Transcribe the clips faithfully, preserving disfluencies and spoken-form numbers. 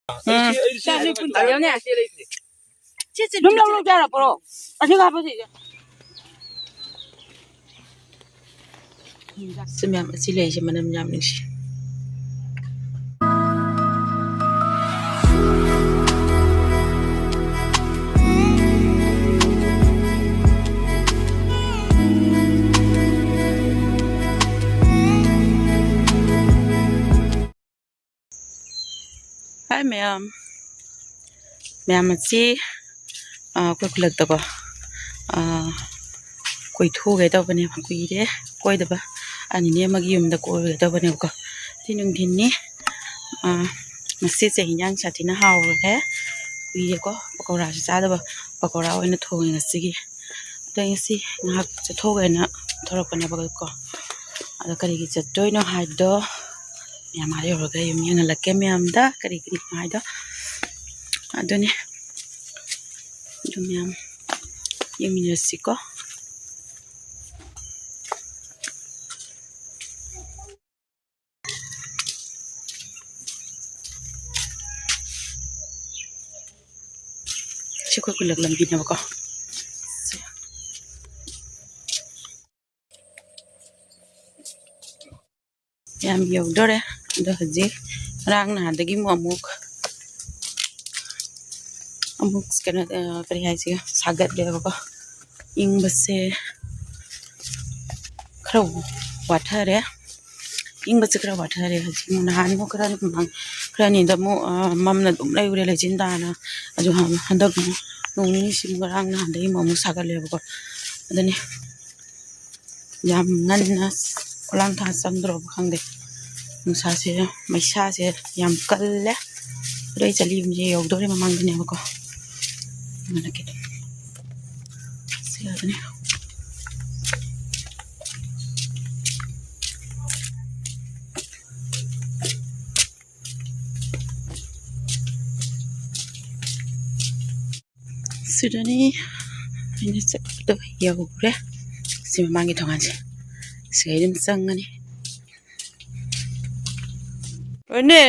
ꯎꯝ꯫ ꯆꯥ ꯅꯣꯏ ꯄꯨꯟ ꯆꯥ ꯌꯥꯎꯅꯤ? ꯁꯦ, ꯁꯦ, ꯑꯗꯨꯝ ꯂꯧ ꯂꯧ ꯆꯥꯔ ꯄꯨꯔꯛꯑꯣ꯫ ꯑꯁꯤꯒ ꯍꯥꯞꯄꯁꯤ꯫ ꯁꯤ ꯃꯌꯥꯝ ꯑꯁꯤ ꯂꯩꯔꯤꯁꯦ ꯃꯅꯝ ꯌꯥꯝ ꯅꯨꯡꯁꯤ꯫ ꯍꯥꯏ ꯃꯌꯥꯝ, ꯃꯌꯥꯝ ꯑꯁꯤ, ꯑ, ꯑꯩꯈꯣꯏ ꯈꯨꯜꯂꯛꯇꯀꯣ, ꯑ, ꯀꯣꯏꯊꯣꯛꯎꯒꯦ ꯇꯧꯕꯅꯦꯕ, ꯀꯨꯏꯔꯦ ꯀꯣꯏꯗꯕ꯫ ꯑ, ꯅꯤꯅꯦ ꯑꯃꯒꯤ ꯌꯨꯝꯗ ꯀꯣꯏꯔꯨꯒꯦ ꯇꯧꯕꯅꯦꯕꯀꯣ꯫ ꯁꯤ ꯅꯨꯡꯊꯤꯟꯅꯤ꯫ ꯑ, ꯉꯁꯤꯁꯦ ꯍꯤꯟꯖꯥꯡ ꯁꯥꯊꯤꯅ ꯍꯥꯎꯔꯦ꯫ ꯀꯨꯏꯔꯦꯀꯣ ꯄꯀꯧꯔꯥꯁꯨ ꯆꯥꯗꯕ꯫ ꯄꯀꯧꯔꯥ ꯑꯣꯏꯅ ꯊꯣꯡꯉꯦ ꯉꯁꯤꯒꯤ꯫ ꯑꯗꯣ ꯑꯩ ꯉꯁꯤ ꯉꯥꯏꯍꯥꯛ ꯆꯠꯊꯣꯛꯎꯒꯦꯅ ꯊꯣꯛꯂꯛꯄꯅꯦꯕꯀꯣ꯫ ꯑꯗꯣ ꯀꯔꯤꯒꯤ ꯆꯠꯇꯣꯏꯅꯣ ꯍꯥꯏꯕꯗꯣ ꯃꯌꯥꯝ ꯑꯥ ꯌꯧꯔꯒ ꯌꯨꯝ ꯌꯦꯡꯍꯜꯂꯛꯀꯦ ꯃꯌꯥꯝꯗ ꯀꯔꯤ ꯀꯔꯤꯅꯣ ꯍꯥꯏꯗꯣ꯫ ꯑꯗꯨꯅꯤ꯫ ꯑꯗꯨ ꯃꯌꯥꯝ ꯌꯦꯡꯃꯤꯟꯅꯁꯤꯀꯣ꯫ ꯁꯤ ꯑꯩꯈꯣꯏ ꯈꯨꯜꯂꯛ ꯂꯝꯕꯤꯅꯦꯕꯀꯣ꯫ ꯁꯦ꯫ ꯌꯥꯝ ꯌꯧꯗꯣꯔꯦ꯫ ꯑꯗꯣ ꯍꯧꯖꯤꯛ ꯉꯔꯥꯡ ꯅꯍꯥꯟꯗꯒꯤ ꯑꯃꯨꯛ, ꯑꯃꯨꯛ, ꯑꯃꯨꯛ ꯀꯩꯅꯣ, ꯑ, ꯀꯔꯤ ꯍꯥꯏꯁꯤꯒꯦ, ꯁꯥꯒꯠꯂꯦꯕꯀꯣ꯫ ꯏꯪꯕꯁꯦ ꯈꯔ ꯋꯥꯊꯔꯦ꯫ ꯏꯪꯕꯁꯦ ꯈꯔ ꯋꯥꯊꯔꯦ ꯍꯧꯖꯤꯛ꯫ ꯅꯍꯥꯟꯃꯨꯛ ꯈꯔ ꯃꯃꯥꯡ, ꯈꯔ ꯑꯅꯤꯗ ꯑꯃꯨꯛ, ꯑ, ꯃꯝꯅ ꯑꯗꯨꯝ ꯂꯩꯔꯨꯔꯦ ꯂꯩꯆꯤꯟ ꯇꯥꯅ꯫ ꯑꯗꯨ ꯍꯟꯗꯛ ꯑꯃꯨꯛ ꯅꯣꯡ ꯅꯤꯅꯤꯁꯤ ꯉꯔꯥꯡ ꯅꯍꯥꯟꯗꯒꯤ ꯑꯃꯨꯛ, ꯑꯃꯨꯛ ꯁꯥꯒꯠꯂꯦꯕꯀꯣ꯫ ꯑꯗꯨꯅꯤ ꯌꯥꯝ ꯉꯟꯅ ꯈꯨꯂꯥꯡ ꯊꯥ ꯆꯪꯗ꯭ꯔꯣꯕ ꯈꯪꯗꯦ꯫ ꯅꯨꯡꯁꯥꯁꯦ, ꯃꯩꯁꯥꯁꯦ ꯌꯥꯝ ꯀꯜꯂꯦ꯫ ꯑꯗꯣ ꯑꯩ ꯆꯠꯂꯤꯕꯁꯦ ꯌꯧꯗꯣꯔꯦ ꯃꯃꯥꯡꯗꯅꯦꯕꯀꯣ꯫ ꯉꯥꯏꯍꯥꯛꯀꯤ ꯑꯗꯨꯝ ꯁꯤ ꯌꯥꯗꯅꯤ꯫ ꯁꯤꯗꯅꯤ ꯑꯩꯅ ꯆꯠꯄꯗꯣ ꯌꯧꯔꯦ꯫ ꯁꯤ ꯃꯃꯥꯡꯒꯤ ꯊꯣꯡꯒꯥꯟꯁꯦ꯫ ꯁꯤꯗꯩ ꯑꯗꯨꯝ ꯆꯪꯉꯅꯤ꯫ ꯍꯣꯏꯅꯦ꯫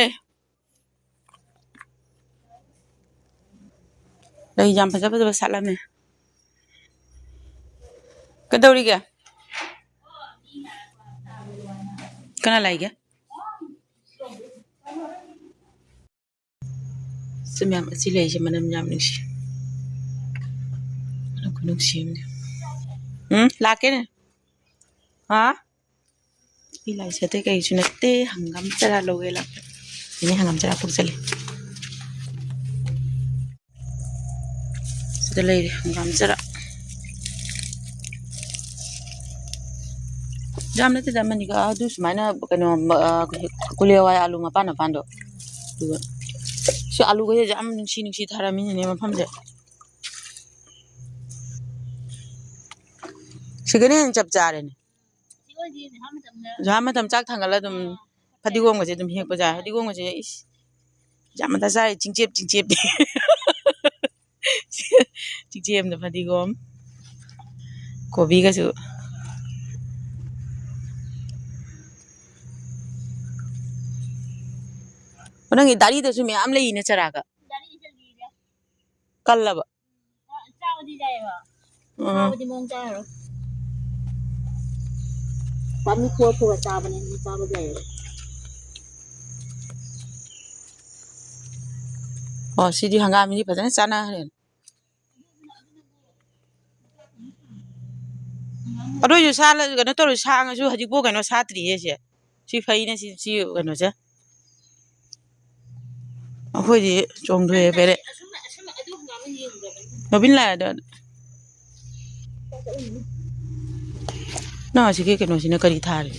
ꯂꯩ ꯌꯥꯝ ꯐꯖ ꯐꯖꯕ ꯁꯥꯠꯂꯝꯃꯦ꯫ ꯀꯩꯗꯧꯔꯤꯒꯦ? ꯀꯅꯥ ꯂꯥꯛꯏꯒꯦ? ꯁꯤ ꯃꯌꯥꯝ, ꯑꯁꯤ ꯂꯩꯁꯦ ꯃꯅꯝ ꯌꯥꯝ ꯅꯨꯡꯁꯤ꯫ ꯃꯅꯝ ꯈꯨꯅꯨꯡꯁꯤ ꯑꯃꯅꯤ꯫ ꯎꯝ, ꯂꯥꯛꯀꯦꯅꯦ꯫ ꯍꯥ? ꯑꯩ ꯂꯥꯏ ꯁꯦꯠꯇꯦ, ꯀꯩꯁꯨ ꯅꯠꯇꯦ, ꯍꯪꯒꯥꯝ ꯆꯔꯥ ꯂꯧꯒꯦ ꯂꯥꯛꯄ꯫ ꯁꯤꯅꯦ ꯍꯪꯒꯥꯝ ꯆꯔꯥ ꯄꯨꯛ ꯆꯠꯂꯦ꯫ ꯁꯤꯗ ꯂꯩꯔꯦ ꯍꯪꯒꯥꯝ ꯆꯔꯥ꯫ ꯌꯥꯝ ꯅꯠꯇꯦꯗ, ꯑꯃꯅꯤꯒ ꯑꯗꯨ ꯁꯨꯃꯥꯏꯅ ꯀꯩꯅꯣ, ꯃ-, ꯑ, ꯀꯨꯂꯤ ꯍꯋꯥꯏ ꯑꯥꯂꯨ ꯃꯄꯥꯟ ꯃꯄꯥꯟꯗꯣ꯫ ꯑꯗꯨꯒ ꯁꯤ ꯑꯥꯂꯨꯒꯁꯦ ꯌꯥꯝ ꯅꯨꯡꯁꯤ ꯅꯨꯡꯁꯤ ꯊꯥꯔꯝꯃꯤꯅꯤꯅꯦ ꯃꯐꯝꯁꯦ꯫ ꯁꯤꯒꯅ ꯍꯦꯟꯅ ꯆꯞ ꯆꯥꯔꯦꯅꯦ꯫ ꯖꯍꯥ ꯃꯇꯝ ꯆꯥꯛ ꯊꯥꯡꯒꯠꯂ ꯑꯗꯨꯝ ꯐꯗꯤꯒꯣꯝꯒꯁꯦ ꯑꯗꯨꯝ ꯍꯦꯛꯄ ꯌꯥꯏ꯫ ꯐꯗꯤꯒꯣꯝꯒꯁꯦ, ꯏꯁ, ꯌꯥꯝ ꯃꯊꯥ ꯆꯥꯔꯦ꯫ ꯆꯤꯡꯆꯦꯞ, ꯆꯤꯡꯆꯦꯞ꯫ ꯆꯤꯡꯆꯦꯞꯅ ꯐꯗꯤꯒꯣꯝ꯫ ꯀꯣꯕꯤꯒꯁꯨ꯫ ꯑꯣ, ꯅꯪꯒꯤ ꯗꯥꯔꯤꯗꯁꯨ ꯃꯌꯥꯝ ꯂꯩꯅꯦ ꯆꯔꯥꯒ꯫ ꯀꯜꯂꯕ? ꯆꯥꯕꯗꯤ ꯌꯥꯏꯌꯦꯕ꯫ ꯎꯝ꯫ ꯆꯥꯕꯗꯤ ꯃꯑꯣꯡ ꯆꯥꯔꯣꯏ꯫ ꯄꯥꯝꯕꯤ ꯈꯣꯛꯑ ꯈꯣꯛꯑ ꯆꯥꯕꯅꯦ, ꯑꯗꯨ ꯆꯥꯕꯗꯤ ꯌꯥꯏꯌꯦꯕ꯫ ꯑꯣ, ꯁꯤꯗꯤ ꯍꯪꯒꯥꯝꯗꯤ ꯐꯖꯅ ꯆꯥꯅꯈ꯭ꯔꯦ꯫ ꯑꯗꯨ ꯑꯣꯏꯁꯨ ꯁꯥꯠꯂ-, ꯀꯩꯅꯣ ꯇꯧꯔꯁꯨ, ꯁꯥꯡꯉꯁꯨ ꯍꯧꯖꯤꯛꯐꯥꯎ ꯀꯩꯅꯣ ꯁꯥꯠꯇ꯭ꯔꯤꯌꯦ ꯁꯦ꯫ ꯁꯤ ꯐꯩꯅꯦ, ꯁꯤ, ꯁꯤ ꯀꯩꯅꯣꯁꯦ꯫ ꯑꯩꯈꯣꯏꯗꯤ ꯆꯣꯡꯊꯣꯛꯑꯦ ꯄꯦꯔꯦ꯫ ꯅꯣꯕꯤꯟ ꯂꯥꯛꯑꯦ ꯑꯗꯣ꯫ ꯅꯪ ꯑꯁꯤꯒꯤ ꯀꯩꯅꯣꯁꯤꯅ ꯀꯔꯤ ꯊꯥꯔꯤ?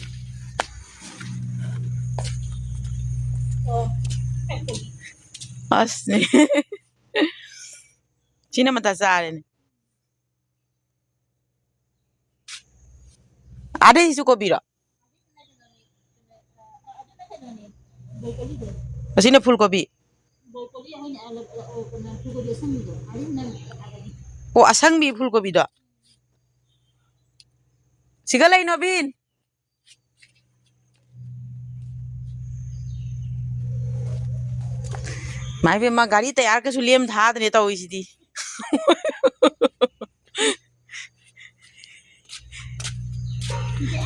ꯑꯁꯅꯦ꯫ ꯁꯤꯅ ꯃꯇꯥ ꯆꯥꯔꯦꯅꯦ꯫ ꯑꯗꯩꯁꯤꯁꯨ ꯀꯣꯕꯤꯔꯣ? ꯑꯁꯤꯅ ꯐꯨꯜ ꯀꯣꯕꯤ꯫ ꯑꯣ, ꯑꯁꯪꯕꯤ ꯐꯨꯜ ꯀꯣꯕꯤꯗꯣ꯫ ꯁꯤꯒ ꯂꯩ, ꯅꯣꯕꯤꯟ꯫ ꯃꯥꯏ ꯄꯦꯝꯃ, ꯒꯥꯔꯤ ꯇꯌꯥꯔꯒꯁꯨ ꯂꯦꯝ ꯊꯥꯗ꯭ꯔꯦ ꯇꯧꯔꯤꯁꯤꯗꯤ꯫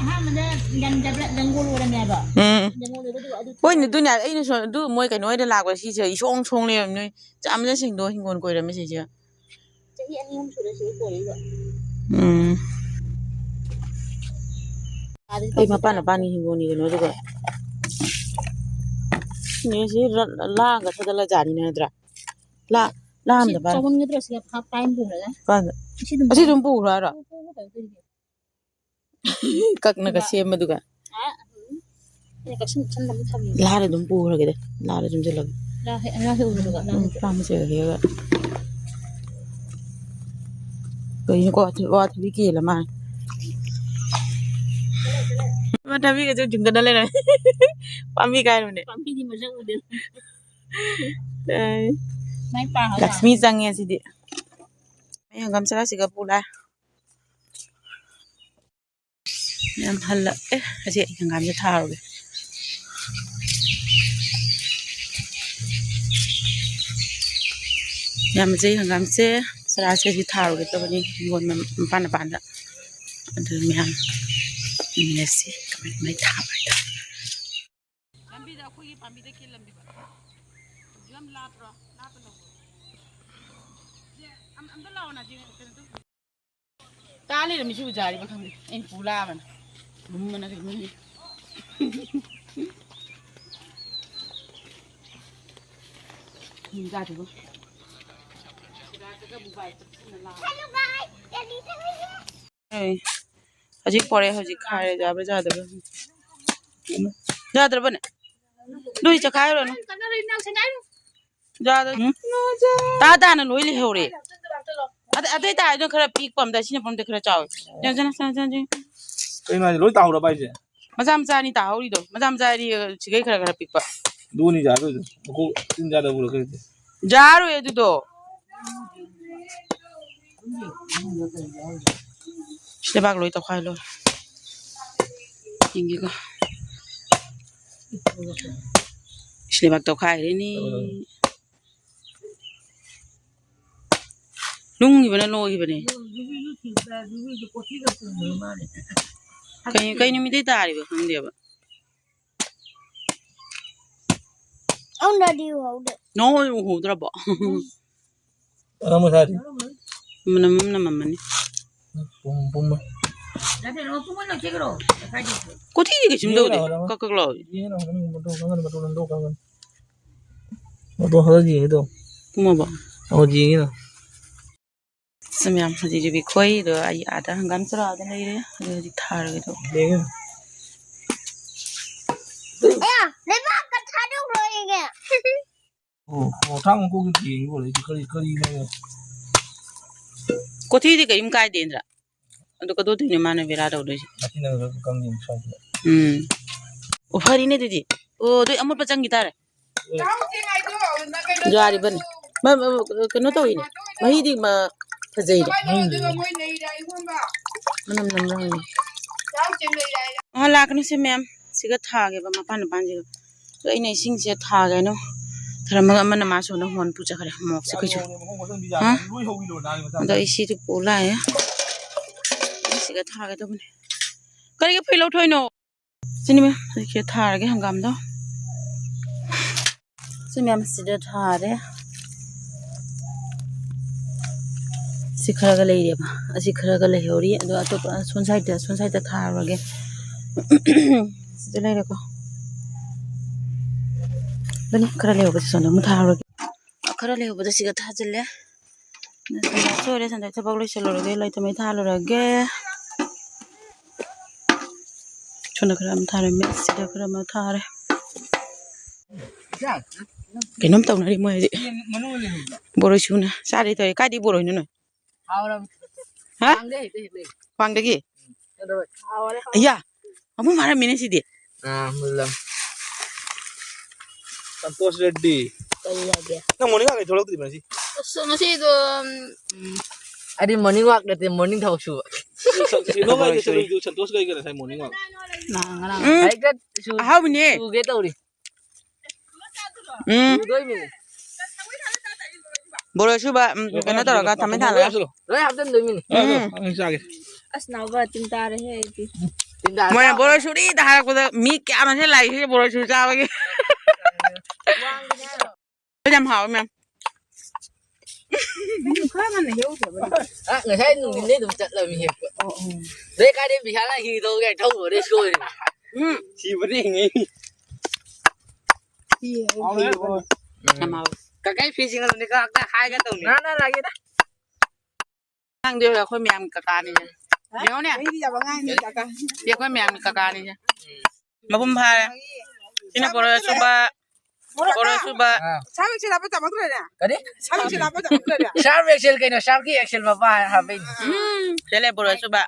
ꯑꯍꯥꯟꯕꯗ ꯌꯥꯝ ꯖꯕ꯭ꯔ-, ꯖꯪꯒꯣꯜ ꯑꯣꯏꯔꯝꯃꯦꯕ꯫ ꯎꯝ꯫ ꯖꯪꯒꯣꯜ ꯑꯣꯏꯕꯗꯨ ꯑꯗꯨ ꯍꯣꯏꯅꯦ, ꯑꯗꯨꯅꯦ ꯑꯩꯅꯁꯨ ꯑꯗꯨ ꯃꯣꯏ ꯀꯩꯅꯣ ꯍꯣꯏꯗ ꯂꯥꯛꯄ ꯁꯤꯁꯦ ꯏꯁꯣꯡ ꯁꯣꯡ ꯂꯩꯔꯝꯃꯤ꯫ ꯅꯣꯏ ꯆꯥꯝꯖꯁꯤꯡꯗꯣ ꯍꯤꯡꯒꯣꯜ ꯀꯣꯏꯔꯝꯃꯤ ꯁꯤꯁꯦ꯫ ꯆꯍꯤ ꯑꯅꯤ ꯑꯍꯨꯝ ꯁꯨꯔꯦ ꯁꯤꯗ ꯀꯣꯏꯔꯛꯏꯕ꯫ ꯎꯝ꯫ ꯑꯥꯗꯗꯤ ꯑꯩ ꯃꯄꯥꯟ ꯄꯥꯝꯕꯤ ꯃꯄꯥꯟꯒꯤ ꯍꯤꯡꯒꯣꯜꯅꯤ ꯀꯩꯅꯣ ꯑꯗꯨꯒ꯫ ꯅꯦꯁꯤ ꯂꯥꯡꯒ ꯊꯗꯠꯂ ꯖꯥꯠꯅꯤꯅꯦ ꯅꯠꯇ꯭ꯔꯥ? ꯂꯥ-, ꯁꯤ ꯂꯥꯝꯗ ꯄꯥꯏ꯫ ꯆꯥꯎꯃꯟꯒꯗ꯭ꯔꯥ ꯁꯤꯒ ꯐꯥ-, ꯄꯥꯏꯅ ꯄꯨꯈ꯭ꯔꯒ? ꯀꯥꯏꯗ? ꯑꯁꯤ ꯑꯗꯨꯝ ꯑꯁꯤ ꯑꯗꯨꯝ ꯄꯨꯈ꯭ꯔꯣ ꯍꯥꯏꯔꯣ? ꯄꯨ-, ꯄꯨ-, ꯄꯨ-, ꯄꯨ-, ꯄꯨ-, ꯀꯛꯅꯒ ꯁꯦꯝꯕꯗꯨꯒ꯫ ꯑ, ꯎꯝ꯫ ꯑꯩꯅ ꯀꯛꯁꯤꯟ ꯀꯛꯁꯤꯟ ꯊꯝꯃꯤ ꯊꯝꯃꯤ꯫ ꯂꯥꯗ ꯑꯗꯨꯝ ꯄꯨꯈ꯭ꯔꯒꯦꯗ꯫ ꯂꯥꯗ ꯑꯗꯨꯝ ꯆꯜꯂꯒꯦ꯫ ꯂꯥ ꯍꯦꯛ, ꯂꯥ ꯍꯦꯛ ꯎꯕꯗꯨꯒ, ꯂꯥ ꯎꯝ, ꯍꯦꯛ꯫ ꯂꯥ ꯃꯆꯦꯠ ꯑꯣꯏꯒꯦꯒ꯫ ꯀꯩꯅꯣꯀꯣ, ꯋꯥ ꯊꯕꯤ ꯀꯦꯜꯂ ꯃꯥꯜꯂꯦ꯫ ꯏꯃꯥ ꯊꯕꯤꯒꯁꯦ ꯆꯤꯡꯗꯅ ꯂꯩꯔꯝꯃꯦ꯫ ꯄꯥꯝꯕꯤ ꯀꯥꯏꯔꯨꯅꯦ꯫ ꯄꯥꯝꯕꯤꯗꯤ ꯃꯁꯛ ꯎꯗꯦ꯫ ꯑꯦ꯫ ꯃꯥꯏ ꯄꯥ ꯍꯧꯔ꯫ ꯂꯛꯁꯃꯤ ꯆꯪꯉꯦ ꯁꯤꯗꯤ꯫ ꯑꯩ ꯍꯪꯒꯥꯝ ꯆꯔꯥꯁꯤꯒ ꯄꯨ ꯂꯥꯛꯑꯦ꯫ ꯌꯥꯝ ꯍꯜꯂꯛꯑꯦ꯫ ꯑꯁꯤ ꯑꯩ ꯍꯪꯒꯥꯝꯁꯦ ꯊꯥꯔꯨꯒꯦ꯫ ꯌꯥꯝ ꯐꯖꯩ ꯍꯪꯒꯥꯝꯁꯦ꯫ ꯆꯔꯥꯁꯦ ꯑꯁꯤ ꯊꯥꯔꯨꯒꯦ ꯇꯧꯕꯅꯤ ꯍꯤꯡꯒꯣꯜ ꯃꯄꯥꯟ ꯃꯄꯥꯟꯗ꯫ ꯑꯗꯨ ꯃꯌꯥꯝ ꯌꯦꯡꯃꯤꯟꯅꯁꯤ ꯀꯃꯥꯏ ꯀꯃꯥꯏ ꯊꯥꯕ ꯍꯥꯏꯗꯣ꯫ ꯂꯝꯕꯤꯗ ꯑꯩꯈꯣꯏꯒꯤ ꯄꯥꯝꯕꯤꯗ ꯀꯦꯜꯂꯝꯃꯤꯕ꯫ ꯌꯥꯝ ꯂꯥꯞꯄ꯭ꯔꯣ? ꯂꯥꯞꯄ ꯂꯧꯕ꯭ꯔꯣ? ꯁꯦ, ꯑꯝ-, ꯑꯝꯇ ꯂꯥꯛꯑꯣ ꯅꯥ, ꯁꯤ ꯀꯩꯅꯣ ꯇꯧ-, ꯇꯥ ꯂꯩꯔꯝꯃꯤ ꯁꯤꯕꯨ ꯖꯥꯔꯤꯕ ꯈꯪꯗꯦ꯫ ꯑꯩꯅ ꯄꯨ ꯂꯥꯛꯑꯕꯅꯤ꯫ ꯂꯨꯝꯕꯅ ꯀꯩꯅꯣ ꯈꯪꯗꯦ꯫ ꯌꯦꯡ ꯇꯥꯗꯦꯕꯣ꯫ ꯁꯤꯔꯥꯛꯇꯒ ꯕꯨꯕꯥꯏ ꯇꯛꯁꯤꯟꯅ ꯂꯥꯛꯑꯕ꯫ ꯑꯦ, ꯍꯧꯖꯤꯛ ꯄꯣꯔꯛꯑꯦ, ꯍꯧꯖꯤꯛ ꯈꯥꯏꯔꯦ, ꯌꯥꯕ꯭ꯔꯥ ꯌꯥꯗꯕ꯭ꯔꯥ? ꯌꯥꯗ꯭ꯔꯕꯅꯦ? ꯅꯣꯏ ꯆꯈꯥꯏꯔꯨꯔꯅꯨ꯫ ꯌꯥꯗ-, ꯎꯝ? ꯇꯥ ꯇꯥꯅ ꯂꯣꯏ ꯂꯩꯍꯧꯔꯦ꯫ ꯑꯗ-, ꯑꯗꯨ ꯑꯣꯏꯇꯥꯔꯗꯤ ꯈꯔ ꯄꯤꯛꯄ ꯑꯝꯗ, ꯁꯤꯅ ꯄꯝꯗ ꯈꯔ ꯆꯥꯎꯋꯦ꯫ ꯌꯥꯝ ꯆꯅ, ꯆꯅ, ꯆꯅ, ꯆꯅ꯫ ꯀꯩꯅꯣ ꯍꯥꯏꯁꯦ? ꯂꯣꯏ ꯇꯥꯍꯧꯔꯕ ꯍꯥꯏꯁꯦ? ꯃꯆꯥ ꯃꯆꯥꯅꯤ ꯇꯥꯍꯧꯔꯤꯗꯣ꯫ ꯃꯆꯥ ꯃꯆꯥ ꯍꯥꯏꯗꯤ, ꯁꯤꯒꯩ ꯈꯔ ꯈꯔ ꯄꯤꯛꯄ꯫ ꯑꯗꯨꯅꯤ ꯌꯥꯗꯣꯏꯗꯣ꯫ ꯃꯀꯣꯛ ꯇꯤꯟ ꯆꯥꯗꯕ ꯎꯔꯛꯀꯦ꯫ ꯌꯥꯔꯣꯏ ꯑꯗꯨꯗꯣ꯫ ꯁꯤ ꯂꯩꯕꯥꯛ ꯂꯣꯏ ꯇꯧꯈꯥꯏ ꯂꯣꯏꯔꯦ꯫ ꯌꯦꯡꯒꯦꯀꯣ꯫ ꯁꯤ ꯂꯩꯕꯥꯛ ꯇꯧꯈꯥꯏꯔꯦꯅꯦ꯫ ꯂꯨꯝꯈꯤꯕꯅ ꯂꯣꯏꯈꯤꯕꯅꯦ꯫ ꯀꯩ, ꯀꯩ ꯅꯨꯃꯤꯠꯇꯩ ꯇꯥꯔꯤꯕ ꯈꯪꯗꯦꯕ꯫ ꯑꯃꯨꯛꯇꯗꯤ ꯎꯍꯧꯗꯦ꯫ ꯅꯣꯏ ꯎꯍꯧꯗ꯭ꯔꯕꯣ? ꯃꯅꯝ ꯉꯁꯥꯏꯗꯤ꯫ ꯃꯅꯝ ꯑꯃ ꯅꯝꯃꯝꯃꯅꯤ꯫ ꯄꯨꯝ, ꯄꯨꯝꯃꯦ꯫ ꯀꯣꯊꯤꯗꯤ ꯀꯩꯁꯨꯝ ꯇꯧꯗꯦ꯫ ꯌꯦꯡꯉꯣ, ꯀꯛ ꯀꯛ ꯂꯥꯎꯏ꯫ ꯌꯦꯡꯉꯣ, ꯃꯇꯣꯟ ꯈꯪꯒꯅꯤ, ꯃꯇꯣꯟ ꯈꯪꯒꯅꯤ꯫ ꯃꯇꯣꯟ ꯈꯔ ꯌꯦꯡꯒꯦ ꯇꯧ꯫ ꯄꯨꯝꯃꯕꯣ? ꯑꯣ, ꯌꯦꯡꯉꯤꯅ꯫ ꯁꯤ ꯃꯌꯥꯝ ꯍꯧꯖꯤꯛ ꯌꯨꯕꯤ ꯈꯣꯏꯗꯣ ꯑꯩ ꯑꯥꯗ ꯍꯪꯒꯥꯝ ꯆꯔꯥꯗ ꯂꯩꯔꯦ꯫ ꯑꯗꯨ ꯍꯧꯖꯤꯛ ꯊꯥꯔꯒꯦ ꯇꯧꯕ꯫ ꯌꯦꯡꯉꯤꯅ꯫ ꯑꯌꯥ, ꯂꯩꯕꯥꯛꯀ ꯊꯥꯗꯣꯛꯈ꯭ꯔꯣ ꯑꯩꯒꯤ꯫ ꯑꯣ, ꯑꯣ, ꯊꯥꯡ ꯃꯈꯣꯡꯗ ꯊꯦꯡꯉꯤꯕꯣ, ꯑꯩꯗꯤ ꯀꯔꯤ, ꯀꯔꯤꯅꯣ? ꯀꯣꯊꯤꯗꯤ ꯀꯔꯤꯝ ꯀꯥꯏꯗꯦ, ꯏꯟꯗ꯭ꯔ꯫ ꯑꯗꯨ ꯀꯩꯗꯧꯗꯣꯏꯅꯣ ꯃꯥꯅ ꯕꯦꯔꯥ ꯇꯧꯗꯣꯏꯁꯦ? ꯃꯁꯤꯅ ꯀꯪꯗꯦ ꯁ꯭ꯋꯥꯏꯁꯤꯗ꯫ ꯎꯝ꯫ ꯑꯣ, ꯐꯔꯤꯅꯦ ꯑꯗꯨꯗꯤ꯫ ꯑꯣ, ꯑꯗꯨ ꯑꯃꯣꯠꯄ ꯆꯪꯈꯤ ꯇꯥꯔꯦ꯫ ꯌꯥꯔꯤꯕꯅꯤ꯫ ꯃ-, ꯃ-, ꯀꯩꯅꯣ ꯇꯧꯋꯤꯅꯦ꯫ ꯃꯍꯤꯗꯤ ꯃ-, ꯐꯖꯩꯅꯦ꯫ ꯃꯅꯝ ꯅꯝꯕ꯭ꯔꯥ ꯈꯪꯗꯦ꯫ ꯑꯥ, ꯂꯥꯛꯀꯅꯨꯁꯦ ꯃꯌꯥꯝ꯫ ꯁꯤꯒ ꯊꯥꯒꯦꯕ ꯃꯄꯥꯟ ꯃꯄꯥꯟꯁꯤꯒ꯫ ꯑꯗꯣ ꯑꯩꯅ ꯏꯁꯤꯡꯁꯦ ꯊꯥꯒꯦꯅ ꯊꯔꯝꯃꯒ ꯑꯃꯅ ꯃꯥ ꯁꯣꯝꯗ ꯍꯣꯟ ꯄꯨꯆꯠꯈ꯭ꯔꯦ ꯃꯣꯛꯁꯦ ꯀꯩꯁꯨ꯫ ꯍꯥ? ꯑꯗꯣ ꯑꯩ ꯁꯤꯗꯤ ꯄꯨ ꯂꯥꯛꯑꯦ꯫ ꯁꯤꯒ ꯊꯥꯒꯦ ꯇꯧꯕꯅꯦ꯫ ꯀꯔꯤꯒꯤ ꯐꯨꯏ ꯂꯧꯊꯣꯛꯏꯅꯣ? ꯁꯤꯅꯤ ꯃꯌꯥꯝ, ꯁꯤꯗ ꯊꯥꯔꯒꯦ ꯍꯪꯒꯥꯝꯗꯣ꯫ ꯁꯤ ꯃꯌꯥꯝ ꯁꯤꯗ ꯊꯥꯔꯦ꯫ ꯁꯤ ꯈꯔꯒ ꯂꯩꯔꯦꯕ꯫ ꯑꯁꯤ ꯈꯔꯒ ꯂꯩꯍꯧꯔꯤ꯫ ꯑꯗꯣ ꯑꯇꯣꯞꯄ ꯁꯣꯝ ꯁꯥꯏꯗꯠꯇ, ꯁꯣꯝ ꯁꯥꯏꯗꯠꯇ ꯊꯥꯔꯨꯔꯒꯦ꯫ ꯁꯤꯗ ꯂꯩꯔꯦꯀꯣ꯫ ꯑꯗꯨꯅ ꯈꯔ ꯂꯩꯍꯧꯕꯁꯦ ꯁꯣꯝꯗ ꯑꯃꯨꯛ ꯊꯥꯔꯨꯔꯒꯦ꯫ ꯈꯔ ꯂꯩꯍꯧꯕꯗ ꯁꯤꯒ ꯊꯥꯖꯤꯜꯂꯦ꯫ ꯁꯟꯗꯥꯁꯨ ꯑꯣꯏꯔꯦ, ꯁꯟꯗꯥ ꯊꯕꯛ ꯂꯣꯏꯁꯤꯜꯂꯨꯔꯒꯦ, ꯂꯩꯇ ꯃꯩ ꯊꯥꯜꯂꯨꯔꯒꯦ꯫ ꯁꯣꯝꯗ ꯈꯔ ꯑꯃ ꯊꯥꯔꯝꯃꯦ, ꯁꯤꯗ ꯈꯔ ꯑꯃ ꯊꯥꯔꯦ꯫ ꯀꯩꯅꯣꯝ ꯇꯧꯅꯔꯤ ꯃꯣꯏ ꯍꯧꯖꯤꯛ꯫ ꯕꯣꯔꯣꯏ ꯁꯨꯅ ꯆꯥꯔꯤ ꯇꯧꯔꯤ꯫ ꯀꯥꯏꯗꯩ ꯕꯣꯔꯣꯏꯅꯣ ꯅꯣꯏ? ꯍꯥꯎꯔꯕ꯫ ꯍꯥ? ꯈ꯭ꯋꯥꯡꯗꯩ ꯍꯦꯛꯇ ꯍꯦꯛꯂꯛꯏ꯫ ꯈ꯭ꯋꯥꯡꯗꯒꯤ? ꯑꯗꯣ ꯍꯥꯎꯔꯦ, ꯍꯥꯎꯔꯦ꯫ ꯑꯌꯥ! ꯑꯃꯨꯛ ꯃꯥꯔꯝꯃꯤꯅꯦ ꯁꯤꯗꯤ꯫ ꯑꯥ, ꯃꯨꯜꯂꯝ꯫ ꯁꯟꯇꯣꯁ ꯔꯦꯗ꯭ꯗꯤ꯫ ꯀꯔꯤ ꯍꯥꯏꯒꯦ? ꯅꯪ morning walk ꯀꯩ ꯊꯣꯛꯂꯛꯇ꯭ꯔꯤꯕ ꯉꯁꯤ? ꯑꯁ, ꯉꯁꯤꯗꯣ, ꯎꯝ, ꯎꯝ, ꯑꯩꯗꯤ morning walk ꯅꯠꯇꯦ, morning ꯊꯕꯛ ꯁꯨꯕ꯫ ꯁ-, ꯁ-, ꯁ-, ꯅꯣꯏ ꯊꯕꯛ ꯁꯨꯏ꯫ ꯁꯟꯇꯣꯁ ꯀꯩ ꯀꯩ ꯉꯁꯥꯏ morning walk? ꯉꯔꯥꯡ, ꯉꯔꯥꯡ꯫ ꯎꯝ꯫ ꯍꯥꯏꯒꯠ ꯁꯨ-, ꯑꯍꯥꯎꯕꯅꯦ꯫ ꯁꯨꯒꯦ ꯇꯧꯔꯤ꯫ ꯎꯝ꯫ ꯁꯨꯗꯣꯏꯅꯦ꯫ ꯕꯣꯔꯣꯏ ꯁꯨꯕ, ꯎꯝ, ꯀꯩꯅꯣ ꯇꯧꯔꯒ, ꯊꯝꯃꯦ ꯊꯥꯜꯂꯒ꯫ ꯂꯣꯏ ꯍꯥꯞꯆꯤꯟꯗꯣꯏꯃꯤꯅꯦ꯫ ꯎꯝ꯫ ꯑꯩ ꯆꯥꯒꯦ꯫ ꯑꯁ, ꯅꯥꯎꯕ, ꯇꯤꯟ ꯇꯥꯔꯦꯍꯦ ꯑꯩꯗꯤ꯫ ꯇꯤꯟ ꯇꯥꯔꯦ꯫ ꯃꯣꯏꯅ ꯕꯣꯔꯣꯏ ꯁꯨꯔꯤꯗ ꯍꯥꯏꯔꯛꯄꯗ ꯃꯤ ꯀꯌꯥꯅꯣ ꯁꯤ ꯂꯥꯛꯏꯁꯦ ꯕꯣꯔꯣꯏ ꯁꯨ ꯆꯥꯕꯒꯤ꯫ ꯌꯥꯝ ꯍꯥꯎꯋꯦ, ꯃꯌꯥꯝ꯫ ꯅꯪ ꯈꯔ ꯉꯟꯅ ꯍꯦꯛꯎꯗ꯭ꯔꯕ? ꯑ, ꯉꯁꯥꯏ ꯅꯨꯡꯊꯤꯟꯗꯩ ꯑꯗꯨꯝ ꯆꯠꯂꯕꯅꯤ ꯍꯦꯛꯄ꯫ ꯑꯣ, ꯑꯣ꯫ ꯅꯣꯏ ꯀꯥꯏꯗꯩ ꯄꯩꯁꯥ ꯂꯥꯛꯈꯤꯗꯧꯒꯦ ꯊꯧꯕꯗꯩ ꯁꯣꯏꯔꯦ꯫ ꯎꯝ꯫ ꯁꯤꯕꯗꯤ ꯍꯤꯡꯉꯤ꯫ ꯁꯤ ꯍꯦꯛ ꯍꯥꯎꯋꯦ, ꯍꯦꯛꯎꯕ꯫ ꯍꯥꯎꯋꯦ꯫ ꯌꯥꯝ ꯍꯥꯎꯋꯦ꯫ ꯀꯀꯩ ꯐꯤꯁꯤꯡ ꯑꯗꯨꯅꯤ ꯈꯔ ꯍꯥꯏꯒꯦ ꯇꯧꯅꯤ꯫ ꯅꯥ, ꯅꯥ, ꯂꯥꯛꯑꯒꯦꯗ꯫ ꯑꯉꯥꯡꯗꯤ ꯑꯣꯏꯔꯦ, ꯑꯩꯈꯣꯏ ꯃꯌꯥꯝꯒꯤ ꯀꯀꯥꯅꯤꯁꯦ꯫ ꯌꯦꯡꯉꯨꯅꯦ꯫ ꯃꯤꯗꯤ ꯌꯥꯝ ꯑꯉꯥꯡꯅꯤ, ꯀꯀꯥ꯫ ꯁꯤ ꯑꯩꯈꯣꯏ ꯃꯌꯥꯝꯒꯤ ꯀꯀꯥꯅꯤꯁꯦ꯫ ꯃꯄꯨꯡ ꯐꯥꯔꯦ꯫ ꯁꯤꯅ ꯕꯣꯔꯣꯏ ꯑꯁꯨꯕ꯫ ꯕꯣꯔꯣꯏ ꯑꯁꯨꯕ꯫ ꯑꯥ꯫ ꯁꯥꯔ ꯑꯦꯛꯁꯦꯜ ꯍꯥꯞꯄ ꯇꯝꯃꯛꯇ꯭ꯔꯅꯦ? ꯀꯔꯤ? ꯁꯥꯔ ꯑꯦꯛꯁꯦꯜ ꯍꯥꯞꯄ ꯇꯝꯃꯛꯇ꯭ꯔꯅꯦ? ꯁꯥꯔ ꯑꯦꯛꯁꯦꯜ ꯀꯩꯅꯣ? ꯁꯥꯔꯒꯤ ꯑꯦꯛꯁꯦꯜ ꯃꯄꯥ ꯍꯥꯞꯄꯩꯅꯦ꯫ ꯎꯝ꯫ ꯁꯤ ꯂꯩ ꯕꯣꯔꯣꯏ ꯑꯁꯨꯕ꯫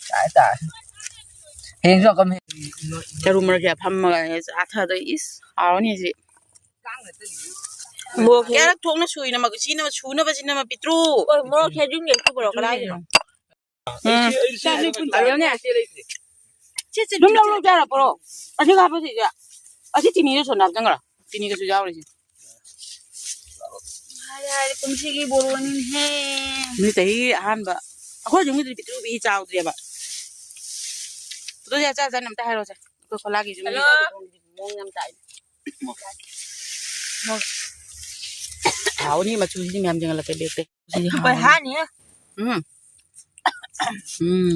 ꯇꯥꯏ, ꯇꯥꯏ꯫ ꯍꯌꯦꯡꯁꯨ ꯑꯃꯨꯛꯀ ꯆꯔꯨ ꯃꯔꯛꯁꯤꯗ ꯐꯝꯃꯒ ꯆꯥꯊꯗꯣꯏ꯫ ꯏꯁ, ꯍꯥꯎꯔꯅꯤ ꯁꯤ꯫ ꯃꯣꯔꯣꯛ ꯀꯌꯥꯔꯛ ꯊꯣꯛꯅ ꯁꯨꯏꯅ ꯃ-, ꯁꯤꯅ ꯁꯨꯅꯕꯁꯤꯅ ꯃ-, ꯄꯤꯇ꯭ꯔꯨ? ꯍꯣꯏ, ꯃꯣꯔꯣꯛ ꯁꯦꯝꯖꯤꯟꯒꯦ, ꯁꯤ ꯄꯨꯔꯛꯑꯣ, ꯀꯗꯥꯏꯗꯅꯣ? ꯎꯝ꯫ ꯑꯗꯨꯅꯦ꯫ ꯁꯦ, ꯁꯦ, ꯑꯗꯨꯝ ꯂꯧꯔꯣ, ꯌꯥꯔꯦ, ꯄꯨꯔꯛꯑꯣ꯫ ꯑꯁꯤ ꯍꯥꯞꯄꯣ ꯁꯤꯗ꯫ ꯑꯁꯤ ꯆꯤꯅꯤꯗꯣ ꯁꯣꯟꯗ ꯍꯥꯞꯆꯟꯈ꯭ꯔꯣ꯫ ꯆꯤꯅꯤꯒꯁꯨ ꯌꯥꯎꯔꯤꯁꯦ꯫ ꯍꯥꯏꯔꯦ, ꯍꯥꯏꯔꯦ, ꯀꯨꯝꯁꯤꯒꯤ ꯕꯣꯔꯣꯅꯤꯍꯦ꯫ ꯅꯨꯃꯤꯠ ꯆꯍꯤ ꯑꯍꯥꯟꯕ꯫ ꯑꯩꯈꯣꯏ ꯌꯨꯝꯒꯤꯗꯨꯗꯤ ꯄꯤꯛꯇ꯭ꯔꯨ ꯄꯤꯛꯏ, ꯆꯥꯎꯗ꯭ꯔꯤꯑꯕ꯫ ꯑꯗꯨꯗꯤ ꯑꯆꯥ ꯑꯆꯥ ꯑꯝꯇ ꯍꯥꯏꯔꯣꯁꯦ꯫ ꯑꯩꯈꯣꯏ ꯈꯣꯂꯥꯒꯤꯁꯨ ꯃꯤ ꯍꯜꯂꯣ꯫ ꯃꯑꯣꯡ ꯌꯥꯝ ꯇꯥꯏ꯫ ꯍꯥꯎꯅꯤ ꯃꯆꯨꯁꯤꯗꯤ ꯃꯌꯥꯝ ꯌꯦꯡꯍꯜꯂꯛꯀꯦ ꯕꯦꯛꯇ꯫ ꯁꯤꯗꯤ ꯍꯥꯎꯅꯤ꯫ ꯍꯥꯅꯤ꯫ ꯎꯝ꯫ ꯎꯝ꯫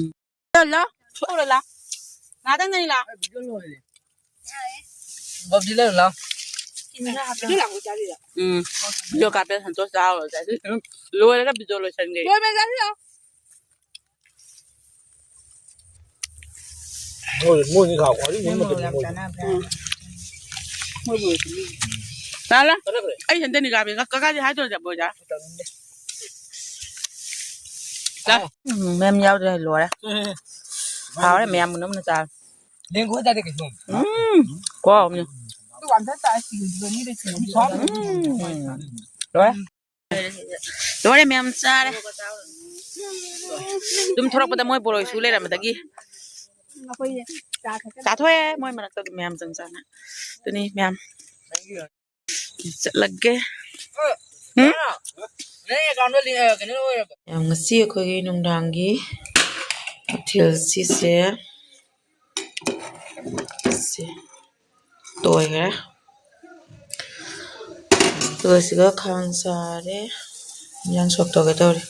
ꯂꯥ, ꯂꯥ꯫ ꯊꯣꯛꯎꯔꯣ, ꯂꯥ꯫ ꯉꯥꯛꯇꯪꯗꯅꯤ, ꯂꯥ꯫ ꯕꯕꯗꯤ ꯂꯩꯔꯨ ꯂꯥꯎ꯫ ꯎꯝ꯫ ꯚꯤꯗꯤꯑꯣ ꯀꯥꯞꯄꯦ, ꯁꯟꯇꯣꯁ ꯆꯥꯔꯨꯔꯣ, ꯆꯥꯁꯤ꯫ ꯂꯣꯏꯔꯒ ꯚꯤꯗꯤꯑꯣ ꯂꯣꯏꯁꯟꯒꯦ꯫ ꯂꯣꯏꯕ ꯆꯥꯁꯤ ꯂꯥꯎ꯫ ꯃꯣꯏ, ꯃꯣꯏꯅꯤ ꯈꯥꯎ ꯈ꯭ꯋꯥꯏꯗꯒꯤ ꯃꯣꯏ ꯃꯇꯝꯗ ꯃꯣꯏ ꯃꯣꯏ ꯃꯣꯏ ꯃꯣꯏ ꯂꯥꯛꯑꯣ꯫ ꯑꯩ ꯁꯟꯇꯅꯤ ꯀꯥꯕꯤ ꯀ-, ꯀꯀꯥꯗꯤ ꯍꯥꯏꯗꯣꯏꯔꯣ ꯆꯠꯄꯣꯏꯗ? ꯂꯥꯛ꯫ ꯎꯝ, ꯃꯌꯥꯝ ꯌꯥꯎꯗ꯭ꯔꯦ, ꯂꯣꯏꯔꯦ꯫ ꯎꯝ꯫ ꯍꯥꯎꯔꯦ, ꯃꯌꯥꯝ ꯃꯨꯟꯅ ꯃꯨꯟꯅ ꯆꯥꯔꯦ꯫ ꯂꯦꯡꯒꯣꯏ ꯇꯥꯗꯦ ꯀꯩꯁꯨ꯫ ꯎꯝ, ꯀꯣ꯫ ꯑꯗꯨ ꯋꯥꯟꯊ ꯆꯥ ꯁꯤꯡꯖꯨꯗꯨꯗ ꯃꯤꯗ ꯁꯤꯡꯖꯨ ꯆꯥꯕ꯫ ꯎꯝ꯫ ꯂꯣꯏꯔꯦ꯫ ꯂꯣꯏꯔꯦ, ꯃꯌꯥꯝ ꯆꯥꯔꯦ꯫ ꯑꯗꯨꯝ ꯊꯣꯔꯛꯄꯗ ꯃꯣꯏ ꯕꯣꯔꯣꯏ ꯁꯨ ꯂꯩꯔꯝꯕꯗꯒꯤ ꯆꯥꯊꯣꯛꯑꯦ, ꯃꯣꯏ ꯃꯔꯛꯇ ꯑꯗꯨꯝ ꯃꯌꯥꯝ ꯆꯪ ꯆꯪꯅ꯫ ꯑꯗꯨꯅꯤ ꯃꯌꯥꯝ꯫ ꯆꯠꯂꯒꯦ꯫ ꯎꯝ? ꯌꯥꯝ, ꯉꯁꯤ ꯑꯩꯈꯣꯏꯒꯤ ꯅꯨꯡꯗꯥꯡꯒꯤ ꯃꯊꯦꯜ ꯁꯤꯁꯦ, ꯁꯤ ꯇꯣꯏꯈ꯭ꯔꯦ꯫ ꯑꯗꯨꯒ ꯁꯤꯒ ꯈꯥꯡ ꯁꯥꯔꯦ꯫ ꯏꯟꯖꯥꯡ ꯁꯣꯛ ꯇꯧꯒꯦ ꯇꯧꯔꯤ꯫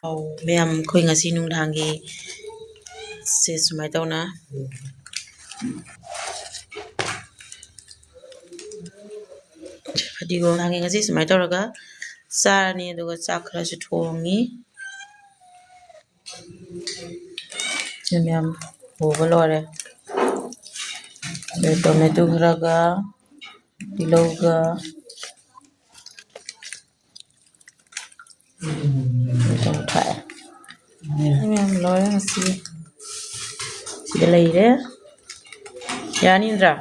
ꯑꯧ, ꯃꯌꯥꯝ, ꯑꯩꯈꯣꯏ ꯉꯁꯤ ꯅꯨꯡꯗꯥꯡꯒꯤ ꯁꯦ ꯁꯨꯃꯥꯏꯅ ꯇꯧꯅ ꯐꯗꯤꯒꯣꯝ ꯊꯥꯡꯉꯤ꯫ ꯉꯁꯤ ꯁꯨꯃꯥꯏꯅ ꯇꯧꯔꯒ ꯆꯥꯔꯅꯤ꯫ ꯑꯗꯨꯒ ꯆꯥꯛ ꯈꯔꯁꯨ ꯊꯣꯡꯉꯤ꯫ ꯁꯤ ꯃꯌꯥꯝ ꯍꯧꯕ ꯂꯣꯏꯔꯦ꯫ ꯑꯗꯩ ꯇꯣꯃꯦꯇꯣ ꯈꯔꯒ, ꯇꯤꯜꯍꯧꯒ, ꯑꯗꯨꯝ ꯊꯥꯛꯑꯦ꯫ ꯁꯤ ꯃꯌꯥꯝ ꯂꯣꯏꯔꯦ ꯉꯁꯤ꯫ ꯁꯤꯗ ꯂꯩꯔꯦ꯫ ꯌꯥꯅꯤꯗ꯭ꯔꯥ?